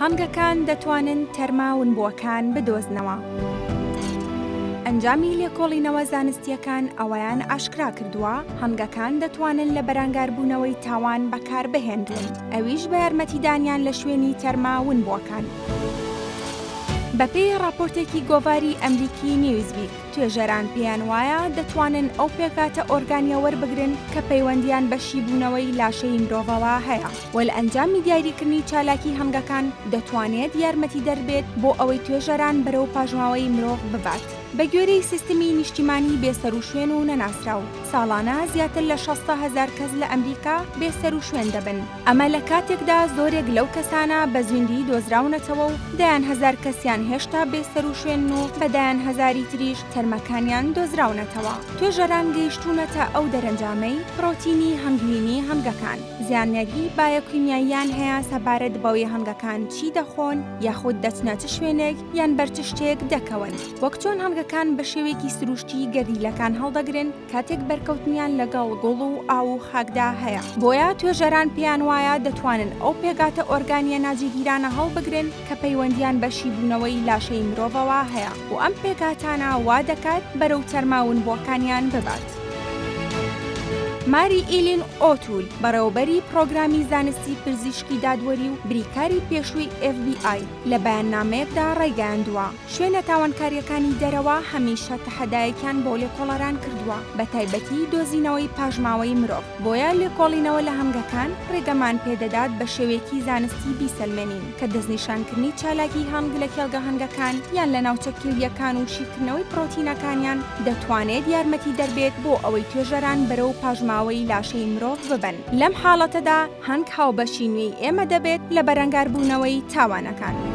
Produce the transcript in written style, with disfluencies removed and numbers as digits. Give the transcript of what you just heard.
هەنگەکان دەتوانن تەرمە ونبووەکان بدۆزنەوە. ئەنجامی لێکۆڵینەوە زانستییەکان ئەوەیان ئاشکرا کردووە، هەنگەکان دەتوانن لە بەرەنگاربوونەوەی تاوان بەکاربهێنرێن، ئەویش بە یارمەتیدانیان لە شوێنی تەرمە ونبووەکان. بەپێی ڕاپۆرتێکی گۆڤاری ئەمریکی نیوزویک، توێژەران پێیان وایە دەتوانن ئەو پێکهاتە ئۆرگانییە وەربگرن کە پەیوەندییان بە شیبوونەوەی لاشەی مرۆڤەوە هەیە و لە ئەنجامی دیاریکردنی چالاکی هەنگەکان دەتوانێت یارمەتیدەر بێت بۆ ئەوەی توێژەران بەرەو پاشماوەی مرۆڤ ببات. بەگوێرەی سیستمی نیشتیمانی بێسەروشوێن و نەناسراو، ساڵانە زیاتر لە 60 هەزار کەس لە ئەمریکا بێسەروشوێن دەبن. ئەمە لە کاتێکدا زۆرێک لەو کەسانە بە زیندوویی دۆزراونەتەوە و دەیان هەزار کەسیان هێشتا بێسەروشوێنن و بە دەیان هەزاری تریش تەرمەکانیان دۆزراونەتەوە. توێژەران گەیشتوونەتە ئەو دەرەنجامەی پڕۆتینی هەنگوینی هەنگەکان زانیاری بایۆکیمیاییان هەیە سەبارەت بەوەی هەنگەکان چی دەخۆن یاخود دەچنە چ شوێنێک یان بەر چ شتێک دەکەون. وەک چۆن هەنگەکان بە شێوەیەکی سروشتی گەردیلەکان هەڵدەگرن، کاتێک بەرکەوتنیان لەگەڵ گوڵ و ئاو و خاکدا هەیە، بۆیە توێژەران پێیان وایە دەتوانن ئەو پێکهاتە ئۆرگانییە ناجێگیرانە هەڵبگرن کە پەیوەندییان بە شیبوونەوەی لاشەی مرۆڤەوە هەیە و ئەم پێکهاتانە وا دەکات بەرەو تەرمە ونبووەکانیان ببات. ماری ئیلین ئۆتول، بەڕێوەبەری پڕۆگرامی زانستی پزیشکی دادوەری و بریکاری پێشووی ئێف بی ئای، لە بەیاننامەیەکدا ڕایگەیاندووە، شوێنە تاوانکارییەکانی دەرەوە هەمیشە تەحەدایەکیان بۆ لێکۆڵەران کردووە، بەتایبەتی دۆزینەوەی پاشماوەی مرۆڤ، بۆیە لێکۆڵینەوە لە هەنگەکان ڕێگەمان پێدەدات بە شێوەیەکی زانستی بیسەلمێنین کە دەستنیشانکردنی چالاکی هەنگ لە کێڵگە هەنگەکان یان لە ناوچە کێوییەکان و شیکردنەوەی پڕۆتینەکانیان دەتوانێت یارمەتیدەر بێت بۆ ئەوەی توێژەران بەرەو پاشماوەی لاشەی مرۆڤ ببەن. لەم حاڵەتەدا هەنگ هاوبەشی نوێی ئێمە دەبێت لە بەرەنگاربوونەوەی تاوانەکان.